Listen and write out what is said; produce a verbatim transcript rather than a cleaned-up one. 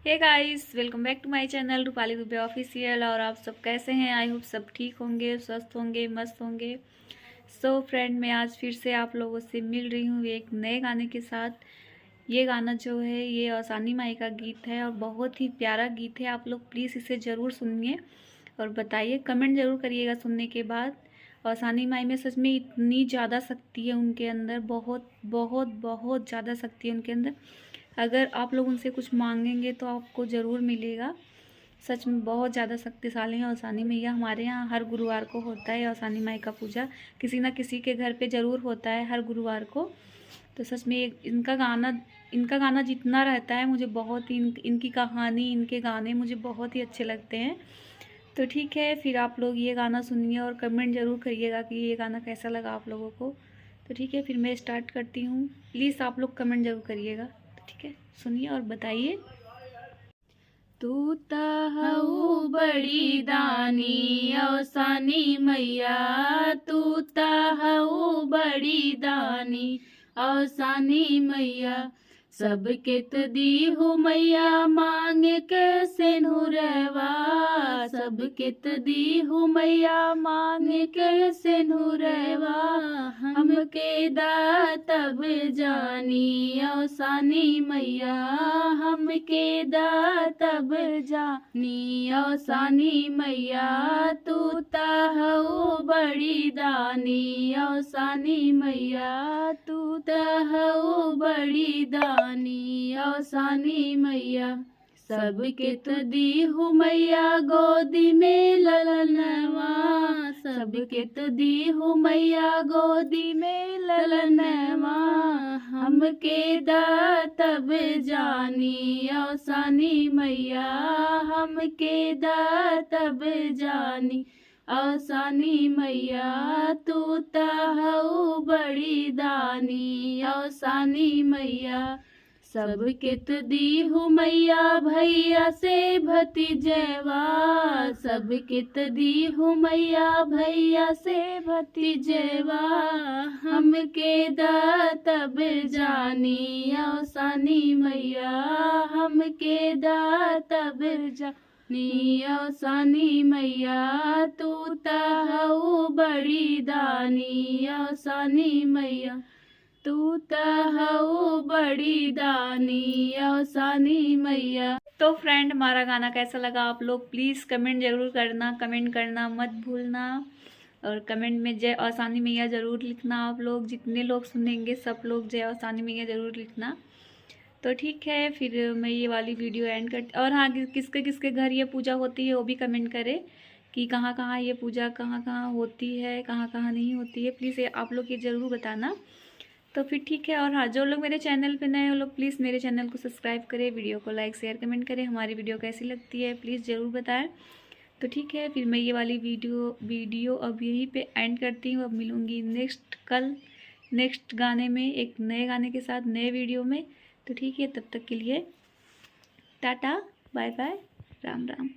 Hey guys, welcome back to my channel Rupali Dubey official. और आप सब कैसे हैं? आई होप सब ठीक होंगे, स्वस्थ होंगे, मस्त होंगे। सो फ्रेंड, मैं आज फिर से आप लोगों से मिल रही हूँ एक नए गाने के साथ। ये गाना जो है, ये औसानी माई का गीत है और बहुत ही प्यारा गीत है। आप लोग प्लीज़ इसे ज़रूर सुनिए और बताइए, कमेंट ज़रूर करिएगा सुनने के बाद। औसानी माई में सच में इतनी ज़्यादा शक्ति है उनके अंदर, बहुत बहुत बहुत ज़्यादा शक्ति है उनके अंदर। अगर आप लोग उनसे कुछ मांगेंगे तो आपको ज़रूर मिलेगा। सच में बहुत ज़्यादा शक्तिशाली है औसानी मैया। हमारे यहाँ हर गुरुवार को होता है औसानी माई का पूजा, किसी ना किसी के घर पे ज़रूर होता है हर गुरुवार को। तो सच में एक इनका गाना, इनका गाना जितना रहता है मुझे बहुत ही, इन, इनकी कहानी, इनके गाने मुझे बहुत ही अच्छे लगते हैं। तो ठीक है, फिर आप लोग ये गाना सुनिए और कमेंट ज़रूर करिएगा कि ये गाना कैसा लगा आप लोगों को। तो ठीक है, फिर मैं स्टार्ट करती हूँ। प्लीज़ आप लोग कमेंट ज़रूर करिएगा। तो ठीक है, सुनिए और बताइए। तू त हऊ बड़ी दानी औसानी मैया, तू त हऊ बड़ी दानी औसानी मैया। सबके त दीहू मैया मांग के सेनुरवा, सबके त दीहू मैया मांग के सेनुरवा। हमके दा तब जानी औसानी मैया, हमके दा तब जानी औसानी मैया। तू त हऊ बड़ी दानी औसानी मैया, तू त हऊ बड़ी दानी औसानी मैया। सबके त दीहू मैया गोदी में ललनवा, सबके त दीहू मैया गोदी में ललनवा। हमके दा तब जानी औसानी मैया, हमके दा तब जानी औसानी मैया। तू त हऊ बड़ी दानी औसानी मैया। सबके त दीहू मैया भैया से भतीजवा, सबके त दीहू मैया भैया से भतीजवा। हमके दा तब जानी औसानी मैया, हमके दा तब जानी औसानी मैया। तू त हऊ बड़ी दानी औसानी मैया, तू त हऊ बड़ी दानी औसानी मैया। तो फ्रेंड, हमारा गाना कैसा लगा आप लोग प्लीज़ कमेंट ज़रूर करना, कमेंट करना मत भूलना। और कमेंट में जय औसानी मैया ज़रूर लिखना आप लोग, जितने लोग सुनेंगे सब लोग जय औसानी मैया ज़रूर लिखना। तो ठीक है, फिर मैं ये वाली वीडियो एंड कर, और हाँ, कि-, किसके किसके घर ये पूजा होती है वो भी कमेंट करें कि कहाँ कहाँ ये पूजा, कहाँ कहाँ होती है, कहाँ कहाँ नहीं होती है, प्लीज़ ये आप लोग ये ज़रूर बताना। तो फिर ठीक है, और हाँ, जो लोग मेरे चैनल पे नए हो लोग प्लीज़ मेरे चैनल को सब्सक्राइब करें, वीडियो को लाइक शेयर कमेंट करें, हमारी वीडियो कैसी लगती है प्लीज़ ज़रूर बताएं। तो ठीक है, फिर मैं ये वाली वीडियो वीडियो अब यहीं पे एंड करती हूँ। अब मिलूँगी नेक्स्ट, कल नेक्स्ट गाने में, एक नए गाने के साथ नए वीडियो में। तो ठीक है, तब तक के लिए टाटा, बाय बाय, राम राम।